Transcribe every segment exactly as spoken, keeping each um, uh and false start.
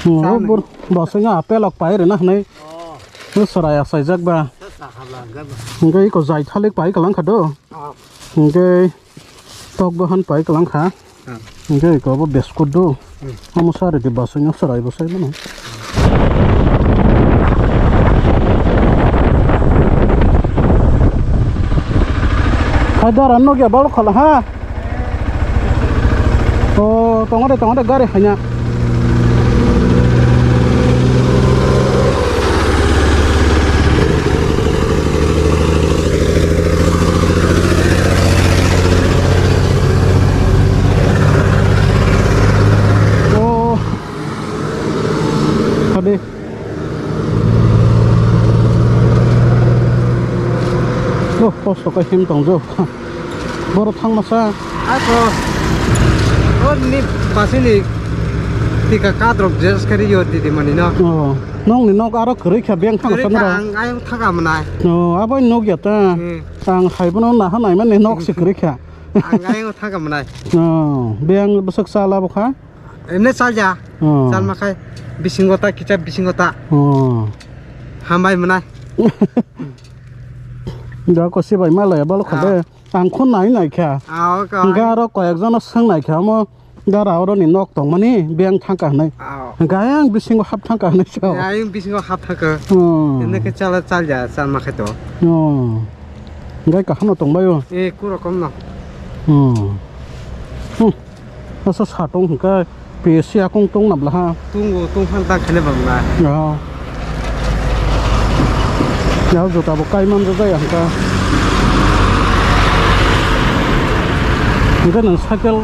Hmm, o bor-, bo sengya apple ok pai rina hwnwi. Oh. O chwrai achaijak ba. Sa sa habla ga ba. Hwnkhe iko jai thalik pai kalang kha do. Oh. Hwnkhe tok bahan pai kalang kha. Ah. Hwnkhe iko bo biscuit do. Hmm. Omo sa ridi ba sengya chwrai bo sai mano. Hai dara nokya balo khala ha. O, tongo de, tongo de, gari hanya. O, hade. Oh, posto kai him tong jo. Boro thang masa. Ako. Oh, ni pasini tika kadrok jelas kari yo didi mani no. Oh, nong ni nok aro kwrwi kha beng thang Kwrwi sa kha nara. Ang ayang thaka manai. Oh, abo nok ya ta. Hmm. Ang hai bono naha nai mani nok se kwrwi kha. Ang ayang thaka manai. Oh, beng bwswk chala bo kha. Emne chalya. Oh. Chalma khai bisingo ta kicha bisingo ta. Oh. Hambai mwnai. Da ko sibai malaya balo khade. Ah. Ang khon nai nai kha. Ah, okay. Hingke aro koyek jono swng nai kha mo. Dara oro ni nok tong mani beng thang ka hwnwi. Ah. Hingke ayang bisingo hap thang ka hwnwi sao. Ayang bisingo hap thang ka. Oh. Ene ke chala chalya chalma khai to. Oh. Hingke kaham no tong bai o. Eh, ku rokom no. Oh. Hmm. Asa satong hwnkhe P S C akung tong nabla ha. Tungo tong phang ta khene bang na. Ya. Ya juta bo kai man jaya hwnkha. Hwnkhe nang cycle,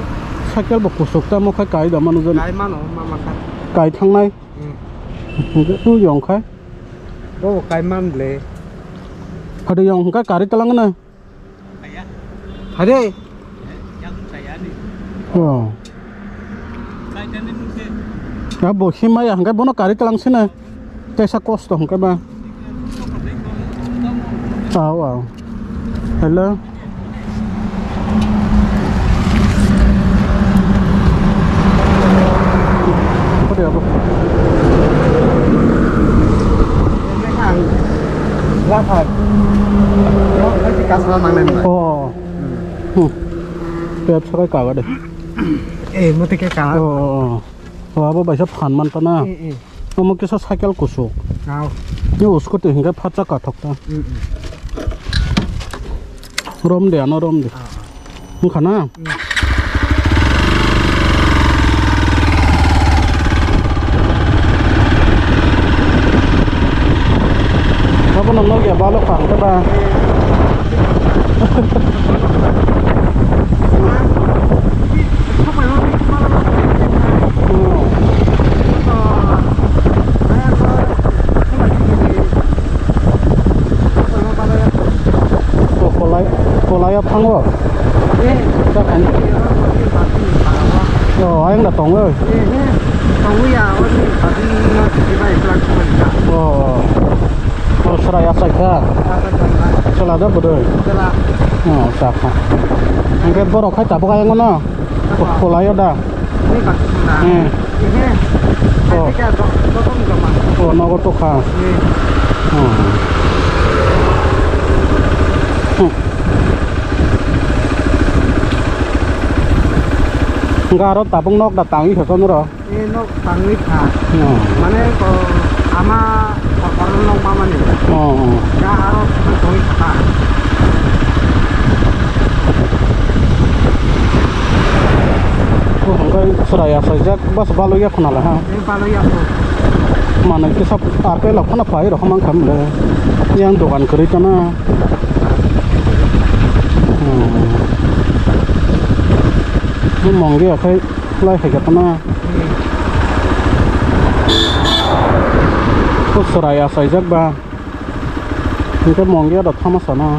cycle bo kusuk ta mo khai kai da manu jan. Kai mano mama kha. Kai thangnai. Hmm. Hwnkhe tu yong khai. Bo kai man le. Hade yong hwnkha kari talang na. Hade. Oh. Abo himaya hingke bono kari talang sina. Tesa kosto hingke ba. Aw, aw. Hello. Hade abo. Ang lapar. Kasma mangnai. Oh. Hmm. Pep sakai kaga de. Eh, muti ke kaga. Oh, oh, oh. Oh, abo baisa phan man tana. Eh, eh. Omo kisa cycle kusuk. Aw. Yo scooty hingke phatsa kathok ta. Hmm, hmm. Rom de, ano rom de. Ah. Wngkha na? Abono nokya balo kha hwnkhe ba. O kolai, kolai o thango. Eh. Ta khan. Oh, ayang da tongo. Eh, eh. Tongo ya, o ni pati no sidi bai plan ko ka. Oh. Oh, sra ya sai kha. Apa tong ba? Chwla da budoi. Chwla. Oh, sa kha. Angke borok khai tabuk ayang no. Apa? Kolai o da. Ni bak na. Hmm. Ini. Oh. Ini ka do, do, do, do, ma. Oh, nogo to kha. Ni. Oh. Hmm. Hingke aro tabuk nok da tangwi kha kono ro? E nok tangwi kha. Hmm. Mane ko ama korkoro nok ma mani. Oh, oh. Ya aro tangwi kha. Ko hingke chwrai achaijak bas baloya khuna la ha. E baloya kho. Manwi kisa apple rok phano phai rok mang kha mle. Yang dogan kwrwi tana. Hmm. Ni mongge akhai lai hai kha tana. Ko chwrai achaijak ba. Hingke mongya da thama sana.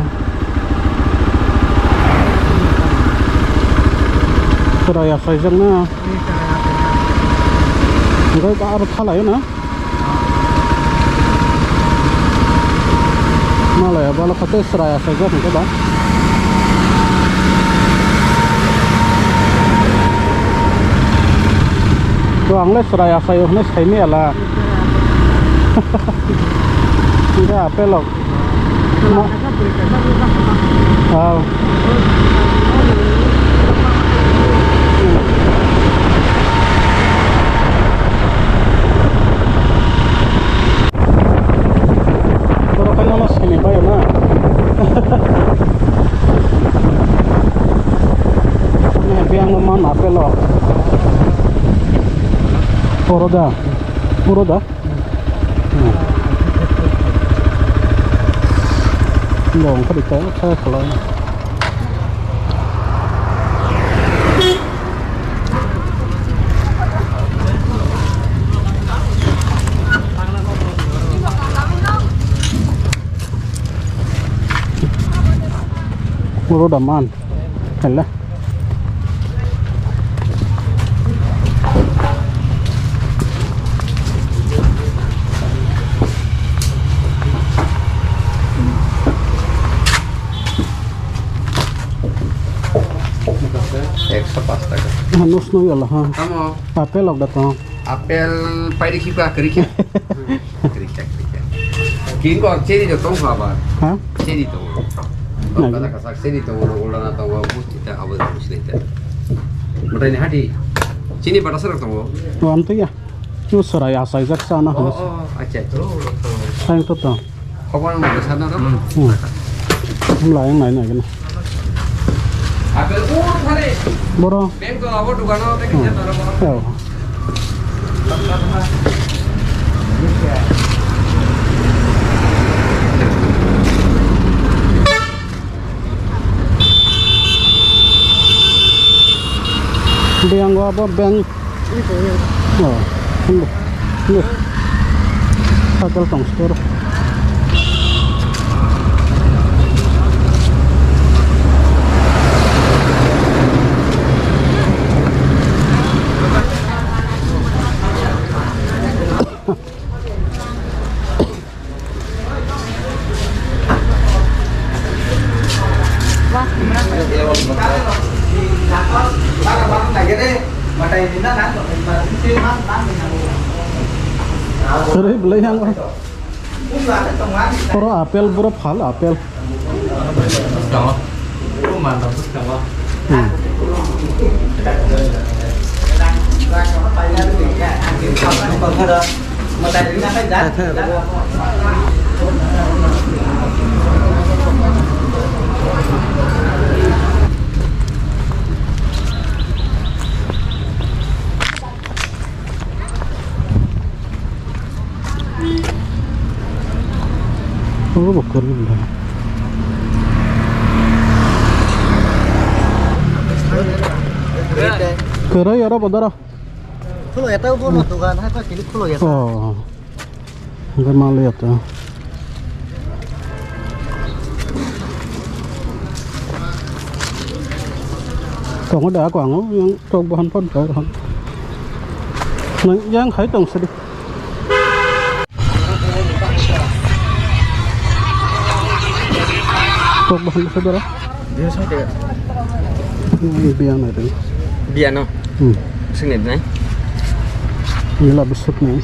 Chwrai achaijak na. Hingke aro thalai na. Malaya balo khate chwrai achaijak hingke ba. Ang le chwrai achai o hwnwi saimaya la. Hwnkhe apple rok. Ma-, ah. Borok khe nono sini bai na. Ni biang no man apple o. Poro da. Poro da. Hmm. Dong kari ta sa khalai. Uro daman. Hala. Ekso pash taka. Hano snow yala ha. Tamo. Apple ok da tong. Apple pairi khipa kri khe. Kri khe, kri khe. King kor cherry do tong ha ba. Ha? Cherry tong. Nagi. Kada kasak cherry tong, ulana tong, busti ta abo busti ta. Mutai ni hati. Chini bata sarak tong. Wan to ya. Tu sarai asai jak sana. Oh, oh, acha, acha. Sayang to tong. Khobor nang sana ro. Hmm. Hum lai nai nai gana. Apple o thare. Boro. Bank to abo dukano te kinja tara boro. Oh. Bank o abo bank. Oh, hindu. Hindu. Cycle tong store. Kwrwi bwlai yang. Oro apple, boro phal apple. Hmm. Obo bo kwrwi bwla. Kwrwi oro bo doro. Khulo ya ta bo no dogan hai pa kini khulo ya ta. Oh. Hwnkhe manliya to. Tongo da ako ang yang tok bahan pon tok bahan. Nang yang khai tong sadi. Tok bahan sedara. Dia sate. Ini biang ada. Biang no. Hmm. Sini nai. Ila besuk ni.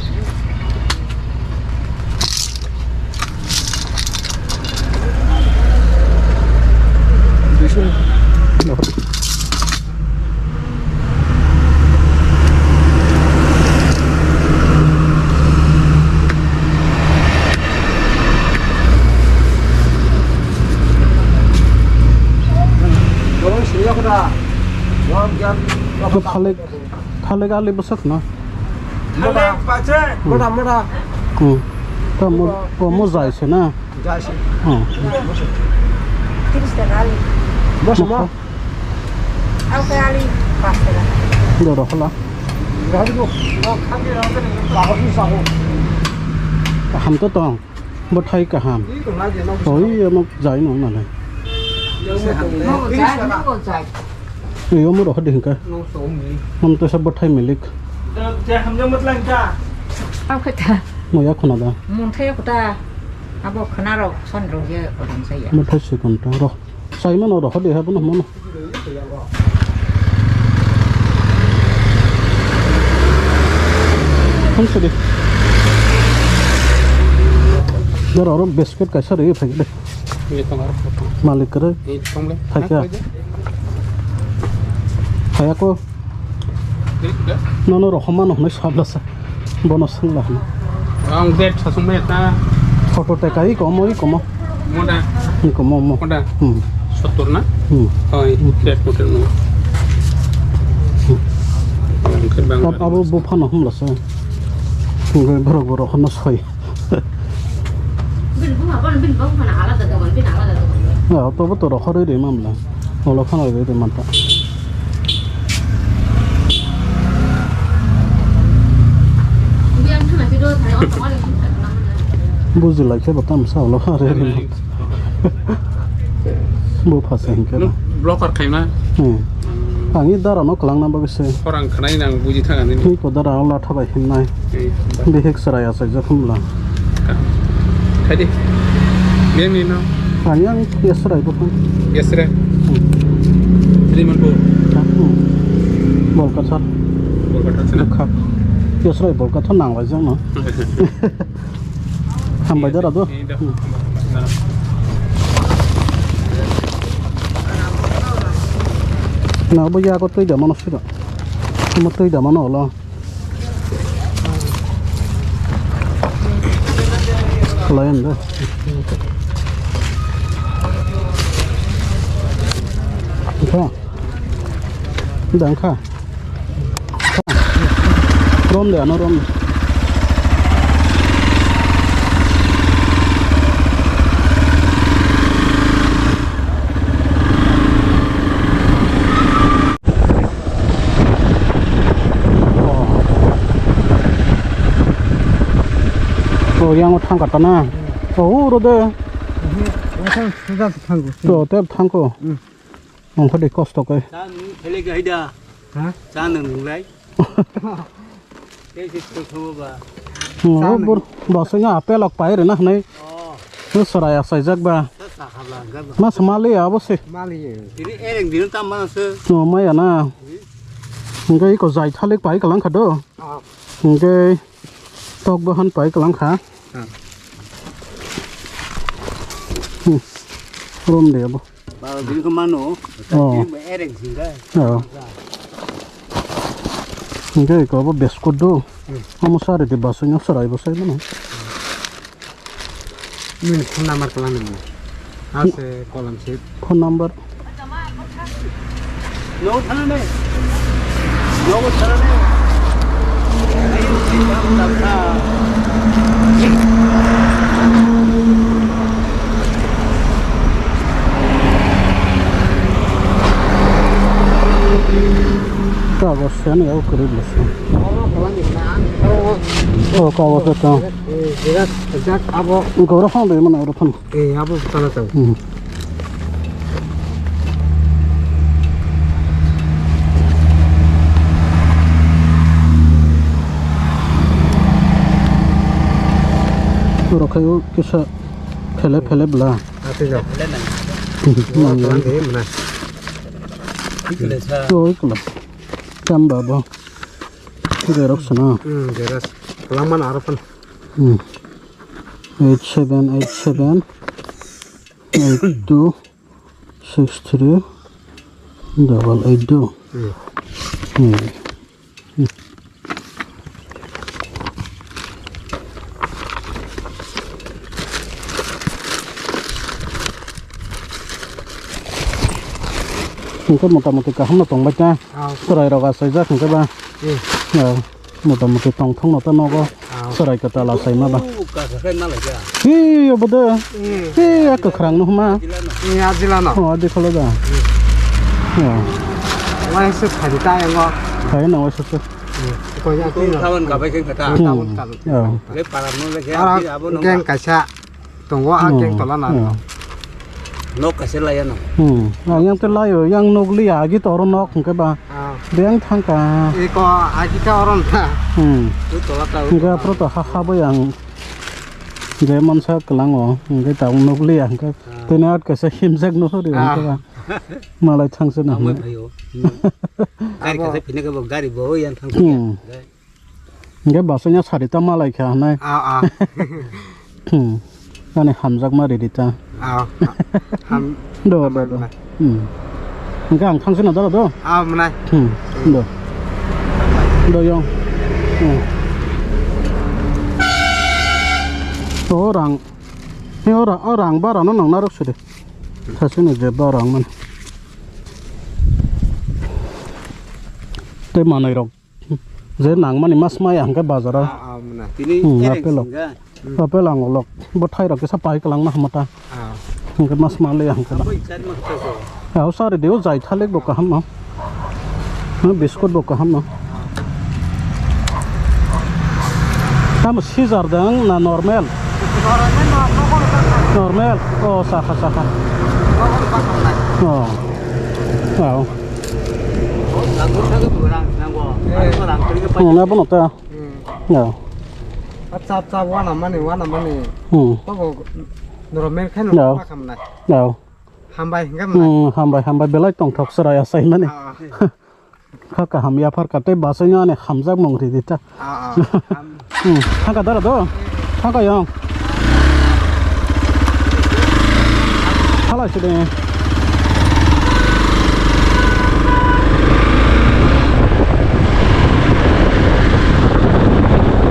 Thalik, thalik ali bwswk no? Thalik pache. Mota, mota. Hmm. Ta mo, o mo jai se na? Jai se. Hmm. Tiris taka ali. Bos mo. Au ke ali pas taka. Doro khala. Gari ko. Bahar ni sago. Ham to tong. Bwthai kaham. Oi, omo jai no nalai. Mo jai, mo jai. Oi, omo rohor de hingka. Omo to sa bwthai milik. Mo ya khona da. Munthai kota. Abo khana rok son rok ye odam saya. Bwthai sikon to ro. Saimano rohor de habo no mono. Tong sidi. Dara oro biscuit kaisa ri phai de. Ini tong aro. Malik kere. Ini tong le. Thakya. Thaya ko. Ini sudah. Nono rohoma no hwnwi sabla sa. Bono swngla hwnwi. Ang bed sasung me ta. Photo te kai komo i komo. Moda. Ni komo mo. Moda. Hmm. Sottor na? Hmm. Oi, bed motel no. Hmm. Ang ke bang. Abo buphano hwnla sa. Hwnkhe borok borok hwnna soi. Bini buma bono bini buma phano alada dogan, bini alada dogan. Ah, tobo to rohorwi ri mamla. Olo phano ri ri manta. Biyang thuna video thai, o tongani thai. Buji lai khe bo tamsa olo phano ri ri. Bo phasa hinkhe na. Blocker khaima. Hmm. Ang i dara no kwlangna bagwi se. Khorang khnai nang buji thang ani. Twi ko dara o latha bai himnai. Eh, bihik chwrai achaijak hwnla. Khaidi. Biyang ni no. Ang yang yesrai bo. Yesrai. Hmm. Sri Manpur. Hmm. Bolkathar. Bolkathar sina. Kha. Yesrai bolkathar nang lai jang no. Hambai dara do. Na bo ya ko twi da mano sira. Mo twi da mano olo. Layan da. Kha. Dang kha. Rom de, ano rom de. Oh, yang thang kata na. Oh, uro de. To, tep thang ko. Ongkha de kosto kai. Cha nung thele ga haida. Ha? Cha nung nung lai. Tei se thok thok ba. Oh, bor basing a pelok pai rena hnai. Oh. Tu sarai asai jak ba. Sa sa habla ga ba. Mas mali abo se. Mali. Tini ereng dino tam mana se. No maya na. Engkai ko jai thalik pai kalang kha do. Ah. Engkai tok bahan pai kalang kha. Ah. Hmm. Rom de abo. Ba, bini ko mano. Oh. Bini ba ereng singga. Oh. Hingke iko bo biscuit do. Hmm. Amo sari di basing yo serai bo sai mano. Nini phone number kala nini. Ase kolam se. Phone number. Nogo thana ne. Nogo thana ne. Kago sen ya ukuri besi. Oh, kago se ta. Goro phang de mana oro phang. Eh, abo bwsala tong. Hmm. Borok khaio kisa phele phele bla. Ate jao. Hmm. Wah, pelan deh, mana? Oi, kula. Chamba bo. Xerox na. Hmm, xerox. Pelan mana aro phan. Hmm. Eight seven eight seven eight two six three double eight two. Hmm. Hmm. Hingke motamuti kaham no tongbai ta. Ah. Chwrai rok achaijak hingke ba. Hmm. Ah. Motamuti tongthokno ta nogo. Ah. Chwrai kwtal achaima ba. Hi, obo de. Hmm. Hi, a kwkhrang no huma. Ni ajila no. Oh, adi kholo da. Hmm. Oh. Waisa phadi ta yango. Phai na waisa se. Hmm. Ko ya ti no. Tawan ka bai khe kata. Hmm. Tawan ka. Oh. Le para no le khe. Ara abo no. Geng kaisa. Tongo a keng tola na. Hmm. Nok kaisa laya no. Hmm. Ang yang te layo, yang nok liya, agi to oro nok hingke ba. Ah. Beng thangka. Eko agi ka oro na. Hmm. Tu tola ta. Hingke apro to ha ha bo yang. Je mansa kelango, hingke ta nok liya hingke. Ah. Tene at kaisa himjak no hori hingke ba. Malai thangse na. Amai hingke. Bhayo. Hmm. Gari kaisa phine ke bo gari bo yang thangse. Hmm. Dai. Hingke basanya sarita malai kha hanai. Ah, ah. Hmm. Ani hamjakma riri ta. Ah, ham-, Do, do, hamjakma. Do. Hmm. Hingke ang thangsi na daro do? Ah, mwnai. Hmm. Do. Do yong. Hmm. O rang. Ni o rang, o rang bara no nang narok sidi. Sasini je bara ang man. Te manai rok. Je nangmani mas maya hingke bazaro. Ah, ah, mwnai. Tini Hmm, kereng apple o. Singga. Apple ang olok. Bo thai rok kisa pai kalang na hamata. Ah. Hingke mas ma le hingke da. Abo ichari ma kisa so. Ya, o sari de o jai thalik bo kaham no. Ha, biscuit bo kaham no. Tamo scissor dang na normal? Normal. O, sakha, sakha. O. Wow. Ang na bono ta. Hmm. No. Acha, acha, wana mani, wana mani. Hmm. Tobo norok men khaino No. Ma khamnai. No. Hambai hingke mwnai. Hmm, hambai, hambai, belai tongthok chwrai asai mani. Ah. Kha kaham yaphar ka tei basai no ani hamjak mung ridi ta. Ah, ah. Hmm, thangka dara do. Thangka yong. Halai sidi.